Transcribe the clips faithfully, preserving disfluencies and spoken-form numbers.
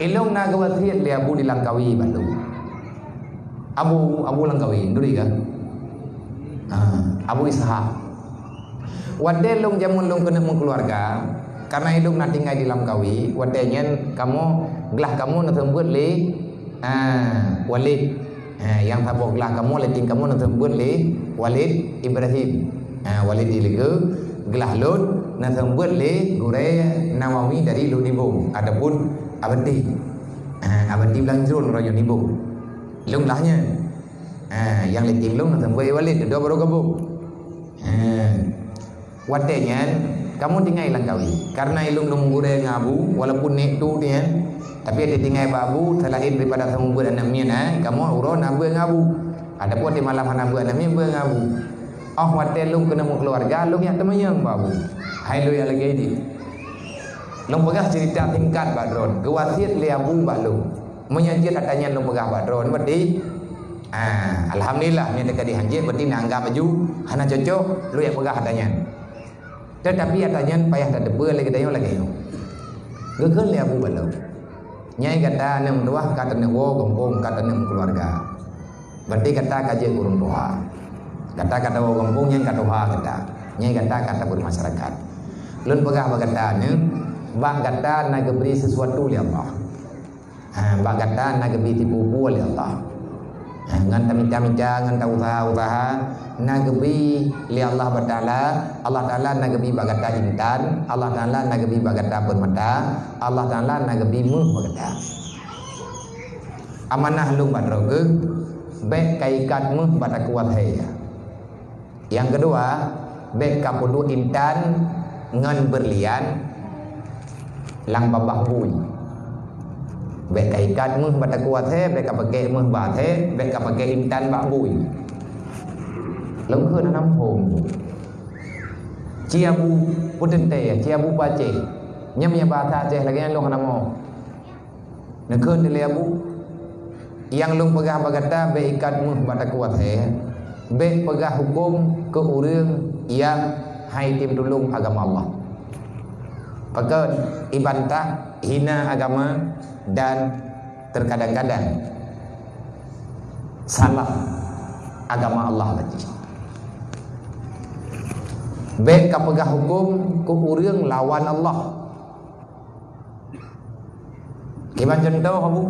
Ilôn na geuwasiet lé Abu di Langkawi bak lôn. Abu, Abu Langkawi, duri ka? Ha, Abu Ishak. Watée lôn jameun lôn keuneuk meukeuluwarga, kareuna ilôn na tinggai di Langkawi, watée nyan kamoe, glah kamoe neuseumeubeuet lé, ha, Walid. Ha, nyang saboh glah kamoe, leuting kamoe neuseumeubeuet lé Walid Ibrahim. Ha, Walid di Leugeu, glah lôn neuseumeubeuet lé Gurée Nawawi dari Lhôknibông ataupun Abati. Ha, Abati Blang Jruen, Raya Nibông. Lôn glah nyan. Ha, nyang leuting lôn neuseumeubeuet Walid, dua baru gabông. Ha. Watée nyan, kamoe tinggai Langkawi. Kareuna ilôn lôn meugurée ngon Abu, walaupun nek tu nyan, tapi watée tinggai bak Abu, selain daripada seumeubeuet aneuk miet, eh, kamoe uroe na beuet ngon Abu. Ataupun watée malam hana beuet aneuk miet, beuet ngon Abu. Óh watée lôn keuneuk meukeuluwarga, lôn jak teumanyong bak Abu. Hai lôn nyang lagée nyoe. Lôn peugah ceurita singkat bak droen, geuwasiet lé Abu bak lôn. Meunyoe jeuet ata nyan lôn peugah bak droen, berarti, ah, alhamdulillah, meunyoe teuka dihanjeuet, berarti na anggap laju hana cocok lôn jak peugah ata nyan. Teutapi ata nyan payah tateupeue lé geutanyoe lagée nyoe. Geukheun lé Abu bak lôn, "Nyan gata aneuk meutuwah ka taneuk woe gampông, ka taneuk meukeuluwarga. Berarti gata ka jeuet ureuëng tuha. Gata ka tawoe gampông, nyan ka tuha gata. Nyan gata ka tabeureumasyarakat. Lôn peugah bak gata aneuk, bak gata na geubri sisuatu lé Allah. Ha, bak gata na geubri tipu-tipu lé Allah. Ha, ngon tamita-mita, ngon tausaha-usaha, na geubri lé Allah Taala. Allah Taala na geubri bak gata intan, Allah Taala na geubri bak gata peurmata, Allah Taala na geubri méuh bak gata. Amanah lôn bak droe geuh, bék ka ikat méuh bak takue asèe." Nyang keudua, bék ka peuduek intan ngon beurlian lam babah bui. Bék ka ikat méuh bak takue asèe, bék ka pakèk méuh bak asèe, bék ka pakèk intan bak bui. Lôn kheun hana muphom. Ci Abu peuteuntèe, ci Abu pacéh. Nyan meunyo bahasa Aceh lagèe nyan lôn hana mo. Neukheun lé Abu, "Nyang lôn peugah bak gata bék ikat méuh bak takue asèe, bék peugah hukôm keu ureuëng nyang han item tulông agama Allah." Pakon? Ibantah, hina agama dan terkadang-kadang salah agama Allah lagi. Bék ka peugah hukôm keu ureuëng lawan Allah. Kiban cuntoh, Abu?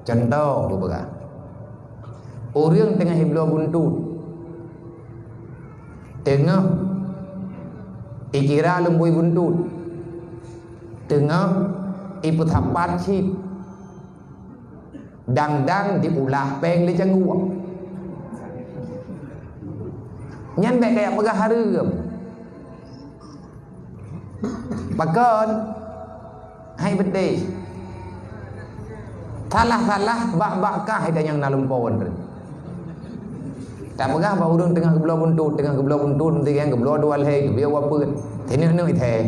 Cuntoh, Abu peugah. Ureuëng teungoh ibloe buntut. Teungoh ikira lumbôi buntut. Teungoh ipeusapat cit. Dang-dang diulah péng lé cangguek. Nyan bék ka jak peugah hareuem. Pakon? Hai beutôi. Salah-salah bak-bak kah ita nyang na lumpoe. Tapeugah bak ureuëng teungoh geubloe buntut, teungoh geubloe buntut, nanti nyang geubloe dua lhèe, geubloe dua peuet. Teuneuek-neuek ithèe.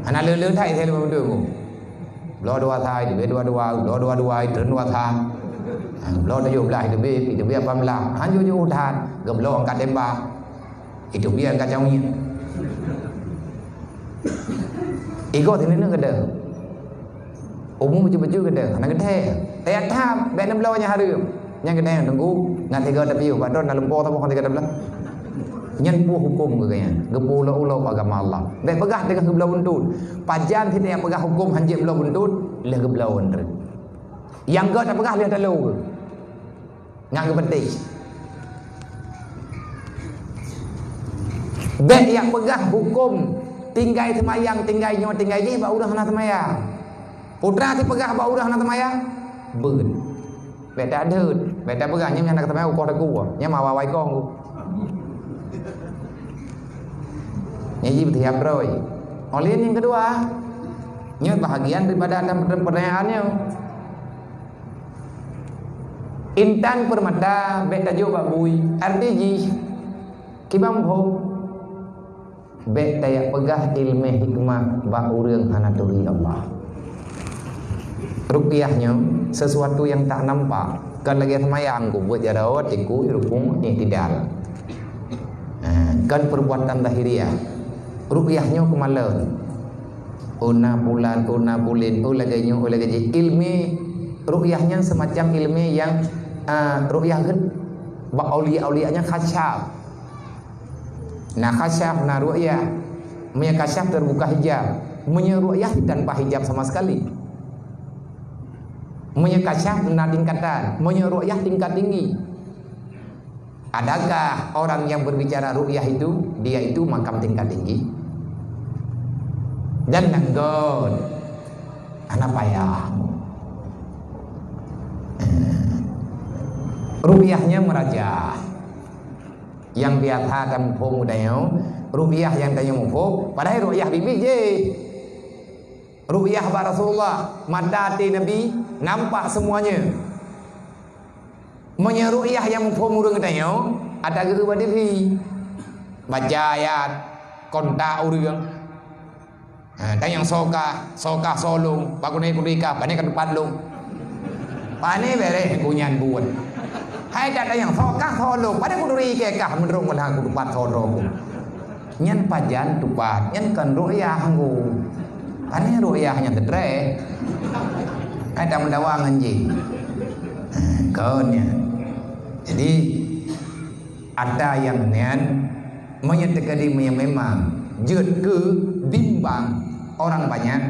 Hana le-le that ithèe lima beutôi. Bloe dua sa, iteubiet dua dua, bloe dua dua, itreun dua sa. Ha, bloe tujoh blaih, iteubiet, iteubiet lapan blaih. Han jujur that, geubloe angkat tembak. Iteubiet angkat camiet. Igoe sineuk-neuk geude. Umu beujeuet-beujeuet geude, hana geuthèe. Tayat that, bèk neubloe nyang hareuem. Nyang geutanyoe teungku, ngat tiga tapiôh, bak droe na lumpoe saboh ngon tiga tablah. Nyan peue hukôm geuh nyan, geupeu ulok-ulok agama Allah. Bèk peugah teungoh geubloe buntut. Pajan sit nyang peugah hukôm hanjeuet bloe buntut, lheueh geubloe buntut. Nyang gèt tapeugah lheueh talo geuh. Ngat geupeuteh. Bèk jak peugah hukôm tinggai seumayang, tinggai nyoe, tinggai jih bak ureuëng hana seumayang. Putra sit peugah bak ureuëng hana seumayang, beuet. Bèk that deuet, bèk that peugah nyan hana seumayang ukoh takue, nyan mawa-wa ikong ku. Nyan jih beutiap droe. Oleh nyang keudua, nyoe bahagian daripada akan pertanyaan nyoe. Intan peurmata bèk tajok bak bui, arti jih kiban phom. Bèk tajak peugah ileumèe hikmah bak ureuëng hana turi Allah. Ruqyah nyoe sesuatu nyang tak nampak, kon lagèe seumayang ku buet jaroe, tiku, rukuk, i'tidal. Ha, kon perbuatan lahiriah. Ruqyah nyoe keumalon. Oh na bulan, oh na buleuen, oh lagèe nyoe, oh lagèe jih. Ilmè ru'yah nyan seumacam ilmè nyang, ah, ru'yah gét bak aulia-aulia nyan khasyaf. Na khasyaf, na ru'yah. Meunyoe khasyaf teubuka hijab. Meunyoe ru'yah tanpa hijab sama sekali. Meunyoe khasyaf na tingkatan, meunyoe ru'yah tingkat tinggi. Adakah orang yang berbicara ru'yah itu, dia itu makam tingkat tinggi? Dan nanggon, hana payah. Ru'yah nyan meurajah. Nyang biasa tamuphom geutanyoe, ru'yah nyang tanyoe muphom, padahai ru'yah bibi jih. Ru'yah bak Rasulullah, mata até Nabi nampak semuanya. Meunyoe ru'yah nyang muphom ureueng geutanyoe, ata geu bak T V. Baca ayat, kontak ureueng. Ha, tanyong soe kah, soe kah soe lôn, bak keuneuk kuduri kah, pane ka tupat lôn. Pane bèrèh kunyan buet. Hai dak tanyong soe kah soe lôn, pane kuduri kah, meudrong meulah kutupat soe droe ku. Nyan pajan tupat, nyan kon ru'yah ngku. Pane ru'yah nyan teutré. Hai dak meudawa ngon jih. Ha, kon nyan. Jadi, ata nyang nyan, meunyoe teukeudi meunyoe memang jeuet keu bimbang orang banyak,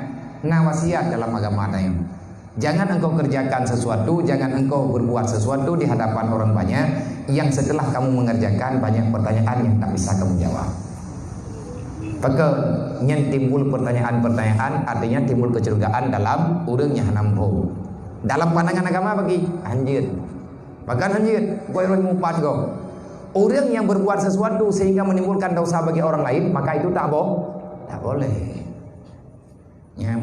na wasiat dalam agama tanyoe. Jangan engkau kerjakan sesuatu, jangan engkau berbuat sesuatu di hadapan orang banyak, yang setelah kamu mengerjakan, banyak pertanyaan yang tak bisa kamu jawab. Pakon nyan timbul pertanyaan-pertanyaan, artinya timbul kecurigaan dalam ureueng nyang hana muphom. Dalam pandangan agama bagi hanjeuet. Bahkan hanjeuet, goe roh mupat goe. Orang yang berbuat sesuatu sehingga menimbulkan dosa bagi orang lain, maka itu tak bo-, tak boleh. Ya,